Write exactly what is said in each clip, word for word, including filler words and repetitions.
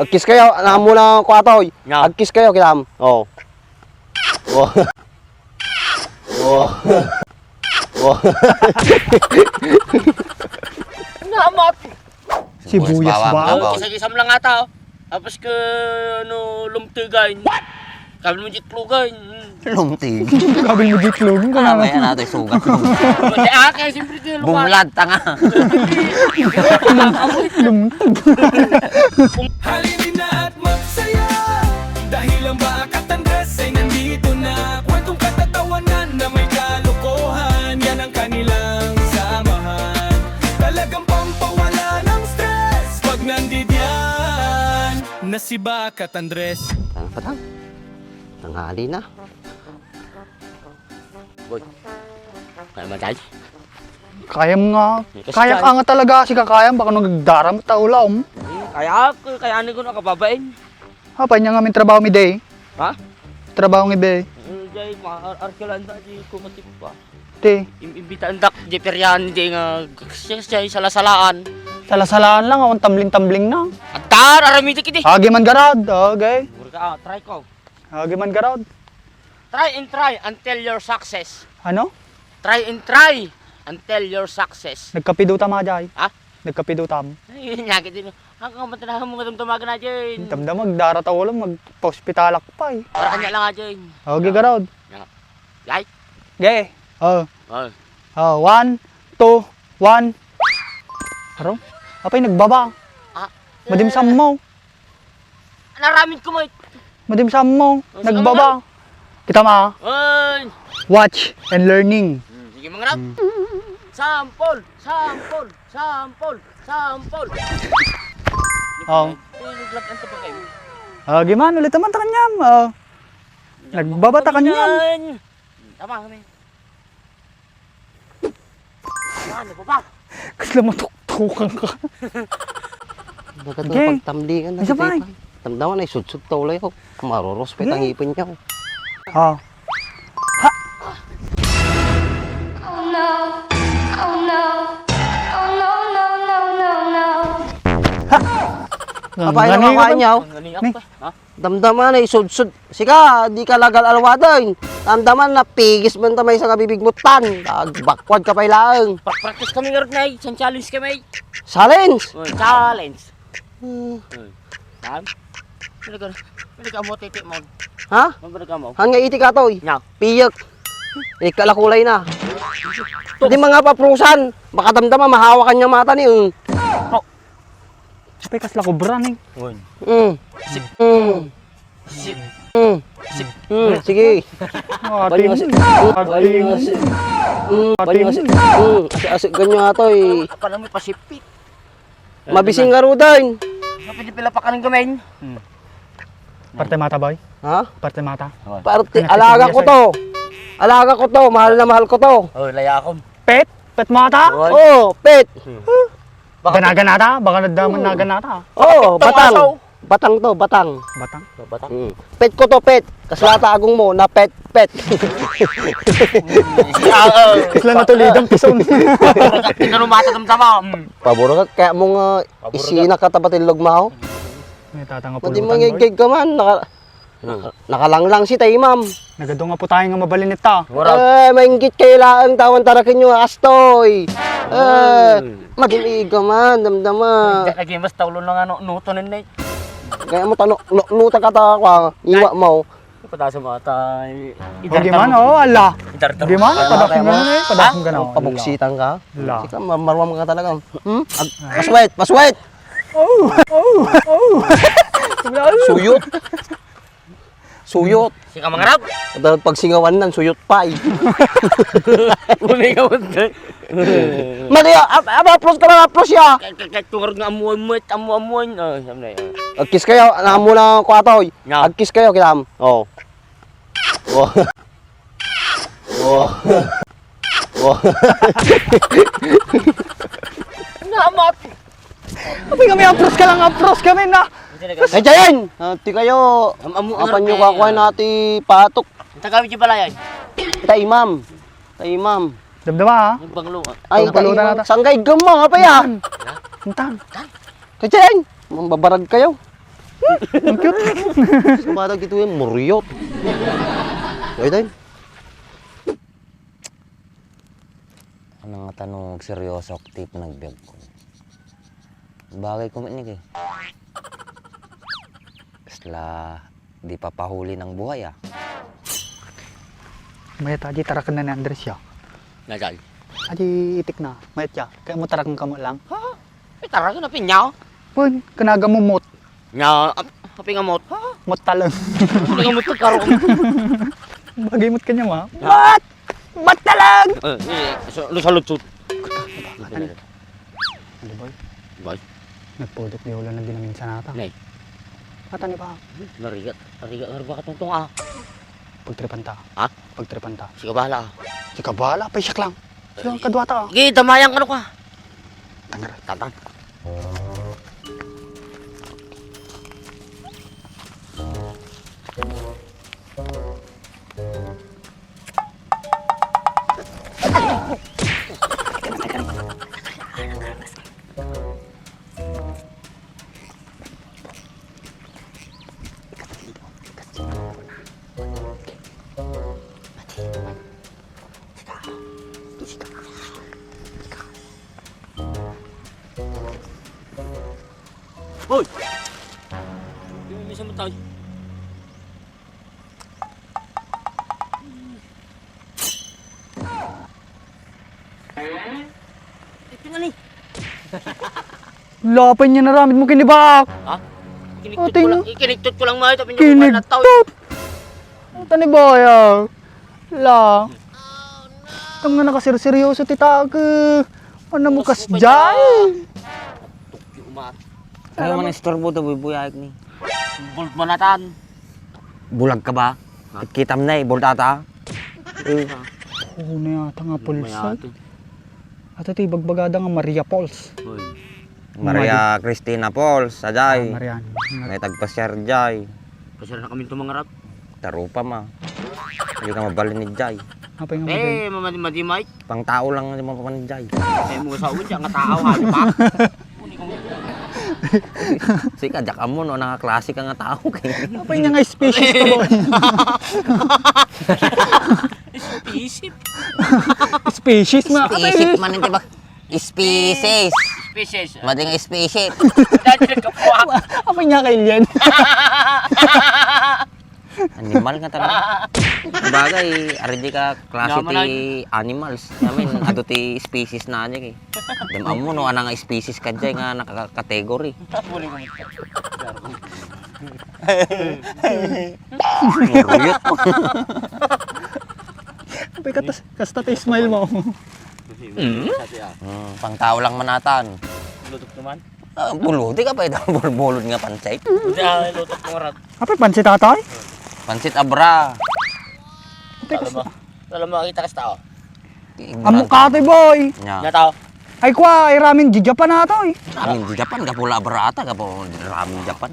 Agkiss kayo, naam mo na ko atoy. Nga. Agkiss kayo, kitam. Oh. Oh. Oh. Oh. Namat. Sibuyas Sibuyas bawang, ba? Bawang. Kisam-kisam lang ata, oh. Tapos ka, ano, lumtigan. What? Sabi mo, jiklugan. Lumtig. Sabi mo, jiklugan ka na. Kaya natin sugat mo. Kasi, ah, kaya siyempre, di, luwa. Bumulad, tanga. Lumtig. Halina na at magsaya. Dahil ang Bakat Andres ay nandito na. Kwentong katatawanan na may kalokohan. Yan ang kanilang samahan. Talagang pampawala ng stress pag nandidiyan na si Bakat Andres. Tang, patang. Tanghali na. Boy, kaya man tayo? Kayam nga. Kasi kaya kaya ka nga talaga, si kakayam, baka nung nagdaram, taulaw, hmm? Kaya ako, kaya ani ko nakababain. Ah, pa niya nga min trabaho mi day. Ha? Trabaho mi day. Eh, jay, ma-, ar-, arkilan ta, di ko matip pa. Ti. Im-, imbitaandak, di peryan, di nga, siya, siya, sala-salaan. Sala-salaan lang, awan tambling-tambling na. Adar, aramid kiti. Agi man garad, okay. Murag, ah, try ko. Agi man garad. Try and try until your success. Ano? Try and try until your success. Nagkapidutam, ajay. Ha? Nagkapidutam. Ay, nyakit din. Ang kamatanahan mo nga damdamagan na dyan. Damdamag, darata ulam, magpa-ospitalak pa eh. Para kanya lang nga dyan. Okay, garad. Yan. Yay? Ge. Oh. Oh. Oh, one, two, one. Aro? Apay, nagbaba. Ah, Madimsam mo. Naramid ko mo. Madimsam mo. Oh, sige, nagbaba. Kita ma. Oy. Watch and learning. Hmm, sige, mangarap. Hmm. Sample, sample, sample, sample. Oh. Uy, naglag-, ano pa kayo? Ah, giman, ulit naman ta kanyam. Oh. Nagbaba ta kanyam. Yan. Tama kami. Ano pa ba? Kasla matuktukan ka. Bagat Okay. Nga pagtamlingan na Isa kita pa, eh. Ipan. Tamdaman ay sudsud ta ulay ko. Maruros pa itang Hindi. Ipin niya. Ha? Oh no. Oh no. Oh no, no, no, no, no. Apa, ano Ngani ka ka ba? Niya, oh? Ngani Ni? Apa? Ha? Damdama na isudsud. Sika, di ka lagal alwaden. Damdama na pigis man ta maysa nga bibig mo tan. Agbakwad ka pay laeng. Pra-practice kami ngarud na, eh. Isang challenge kami. Challenge? Oh, challenge. Hmm. Oh. Saan? Balik ka, balik ka mo, titi mo. Ha? Balik ka mo. Hanga iti katoy. Nya. Piyek. Ikalakulay na. Di mga paprusan. Makadamdama, mahawakan niya mata ni, mm. Oh. Apay, kasla kobra ni. Uy. Mm. Sip. Mm. Sip. Mm. Sip. Mm. Sige. Ah, Banyo team. Asik. Mm. Banyo Ating. Asik. Mm. Banyo Asik. Mm. Asik-asik ganyo ato eh. Apa naman pasipit? Mabising nga rudan. Napilipila pa kaning gamen. Hmm. Parte mata, boy. Ha? Parte mata. Parte, Ano, alaga ko sibuyas, to. Alaga ko to. Mahal na mahal ko to. Oh, laya akon. Pet? Pet mata? Oy. Oh, pet. Hmm. Huh? Baka Ganaganata? Baka nagdaman Oo. Naganata. Oh, Itong batang. Aso. Batang to, batang. Batang? Oh, batang. Hmm. Pet ko to, pet. Kasla ta agong mo na pet, pet. Ah, oh. Isla na tulidang pison. Pinarumata damdama. Hmm. Pabor ka, kaya mo nga Pabor ka. Isina ka tapatilog mo. May tatanga Madi pulutan, boy. Mangigig ka man, naka-, Hmm. Nakalanglang si tayo, ma'am. Nagadu nga po tayo nga mabalin ita. Murag. Eh, mainggit kayo laang tawan tarakin nyo, astoy. Eh, Hmm. Maging iga man, damdama. Diyan lagi mas taulo na nga no, nuto nun, eh. Kaya mo tano, no, nuta ka ta, kwa, iwa mo. Pataas mo ata, eh, Hindi man, oh, ala. Hindi man, Ano padasan tayo ka mo? Na, eh, padasan Ha? ka na, oh, Pabuksitan ka? Ala. Sika, ma-, maruam ka talaga. Hmm? Ag-, maswet, maswet! Oh, oh, oh. Suyot. Suyot. Sika mangarap? Dapat pagsingawan nan, suyot pa eh. Mali ka mo, sir. Mali, ah, ab-, ab-, apros ka lang, apros ya. Kay, kay, kay, tungarod nga amuan mo, amuan mo, ah, sabi na yun. Agkis kayo, naamu lang ako atoy. Nga. Agkis kayo, kitam. Oh. Oh. Oh. Oh. Namat. Sabi kami, apros ka lang, apros kami na. Kay Jayan! Ah, ti kayo, Am-, amu-, apan nyo amu-, kakuha na ti patok. Ang tagawid yung balayan. Tay, ma'am. Tay, ma'am. Damdama, ha? Yung banglo, ah. Ay, Ang tay, pulutan ma'am. Nata. Sanggay gama, apa ya? Intan. Intan. Kay Jayan! Mambabarag kayo. Ang cute. Sa bata gito yung muriot. Ay, day. Ano nga tanong, seryoso ak ti panagbiag ko. Bagay ko man ni, eh. Kasla, di papahuli ng buhay, ah. Mayat, adi taraken na ni Andres, ya. Nasaan? Adi itik na, mayat ya. Kaya mo taraken kamo lang. Ha? Ay, taraken na pinya. Pun, kanaga mo mot. Nya, ap-, apay nga mot? Ha? Mot talang. Apay nga mot, karo. Bagay mot kanya, ma. Ha? Mot! Mot talang! Eh, eh, sa, sa lutsot. Ano, boy? Boy? Nagpudot di ulo na dinaminsan nata. Nay. Ata ni ba? Narigat. Narigat nga ba katungtong, ah? Pagtripan ta. Ha? Pagtripan ta. Sige, bahala. Sige, bahala. Paisyak lang. Sige, kadwa ta, ah. Sige, damayang ano ka? Tangar. Tatang. Hoy! Yung may samatay. Ito nga ni. Lapay niya naramid mo kinibak. Ha? Kinigtot ko lang, kinigtot ko lang, mga ito. Kinigtot! Ang tani ba, ya? La. Kam nga nakasirseryoso ti tao, ke. Ano mo kas jay? Tukyo, Mar. Kaya man istorbo to, buybuyaek ni. Bold manatan. Bulag ka ba? Ha? Kitam na eh, bold ata. Eh. Oo na yata nga pulsa. Mayati. Ato ti ibagbagada nga Maria Falls. Hoy. Maria Cristina Falls, ajay. Ah, Marian. May tagpasiar, jay. Pasiar na kami ito, mga rap. Tarupa ma. Hindi ka mabalin ni jay. Apa yung Eh, mamadi-madi, Mike. Pang tao lang ang mapapan ni jay. Eh, mo sa uwi, nga tao, ha, di ba? Sika, jak amo, no, nakaklase ka nga tao, kay. Apa yung nga species ka, boy? Species? Species, ma. Species man, hindi ba? Species. Species. Mading species. Dati nagkapuak. Apa niya kay Lian? Animal nga talaga. Bagay, ari di ka klase ti animals. I mean, adu ti species na niya eh. Dem amo no, anang species ka dyan nga nakaka-category. Muruyot. Apa yung katas? Kasta ti smile mo. Mm. Mm, pang tao lang manatan. Lutok naman. Ah, buluti ka pa ito, bulbulod nga pansit. Hindi, ah, lutok mo rat. Apa pansit, tatay? Pansit abra. Alam mo, alam mo, kita ka sa tao. Amo ka, ate boy. Nya. Nya tao. Ay, kwa, ay ramen di Japan ato eh. Ramen di Japan, gapu la abra ata, gapu ramen Japan.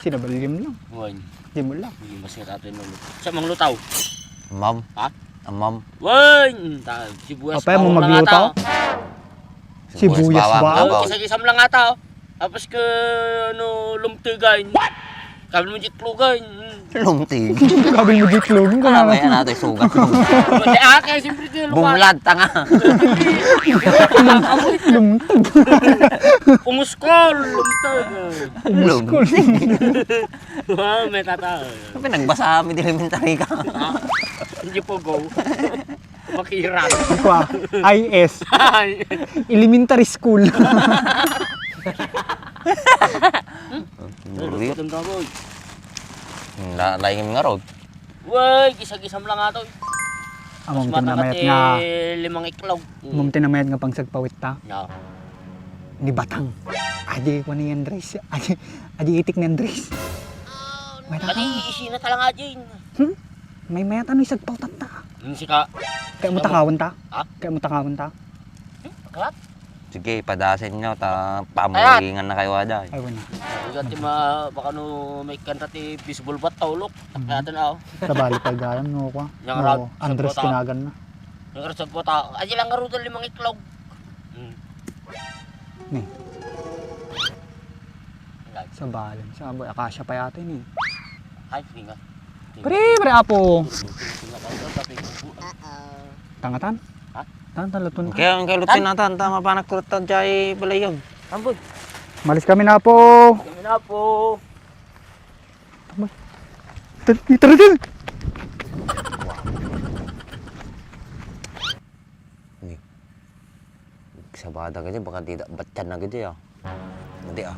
Sinabalim lang. Buwan. Di mo lang. Hindi, mas nga tatay mo. Sa manglutaw. Ma'am. Ha? Amam. Wen! Ta, sibuyas Apay mo bawang lang maglutaw? Ata. Sibuyas Sibuyas bawang, bawang. Bawang. Kisam-kisam lang ata, oh. Tapos ka, ano, lumtigan. What? Sabi mo, jiklugan. Lumtig. Sabi mo, jiklugan ka Ah, naman. Kaya natin sugat mo. Kasi, ah, kaya siyempre, di, lupa. Bumlad, tanga. Lumtig. Umuskol, lumtig. Umuskol. Wow, may tata. Ano pinagbasa kami, elementary ka? Hindi po, go. Makirang. Ito ah, I S. Ay. Elementary school. Burit. Ito ang kaboy. La-, laing nga rod. Uy, gisag-gisam lang ato. Among tinamayat nga, limang iklog. Among tinamayat nga pangsagpawit ta. No. Ni Batang. Adi ko ni Andres. Adi, adi itik ni Andres. Mayat Adi, ako. Isina talang ajin. Hmm? May mayat ano isagpawtan ta. Yung sika. Kaya mo takawan ta? Ha? Kaya mo takawan ta? Hmm? Kalat? Sige, padasin nyo, ta pamulingan na kayo ada. Ay, wala. Ikaw ti ma-, baka no may kanta ti baseball bat, taulok. Mhm. Kaya ito na, oh. Tabali pa gayam, no, kwa? Yang No, rat, Andres sabota. Tinagan na. Yang rat, sabota. Ay, ilang nga rudal limang itlog. Hmm. Ni. Ilan? Sa balon, sa boy, akasya pa yata ini. Ay, sige nga. Pre, pre, apo. Tangatan? Ha? Tangatan, luton ka. Kaya ang kalutin natan, tama pa nagkurot ta jay balayon. Amboy. Malis kami na po. Kami na po. Tara, tara, tara. Ni. Sabada gadi, baka di da, batyan na gadi, ah. Gadi, ah.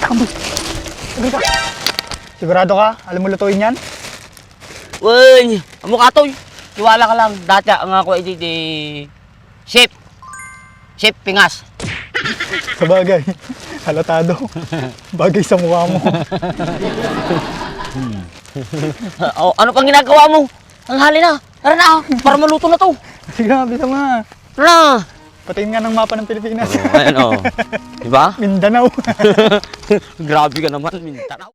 Amboy! Sigurado ka? Alam mo lutuin yan? Uy! Amo ka, Toy! Tiwala ka lang. Dati, ang ako, iti, di, chef. Chef Pingas. Sabagay, halatado. Bagay sa mukha mo. Oh, ano pang ginagawa mo? Ang hali na. Tara na, para maluto na to. Sige, bisa mo na. Tara na. Patingin nga ng mapa ng Pilipinas. Oh, ayan, oh. Di ba? Mindanao. Grabe ka naman, Mindanao.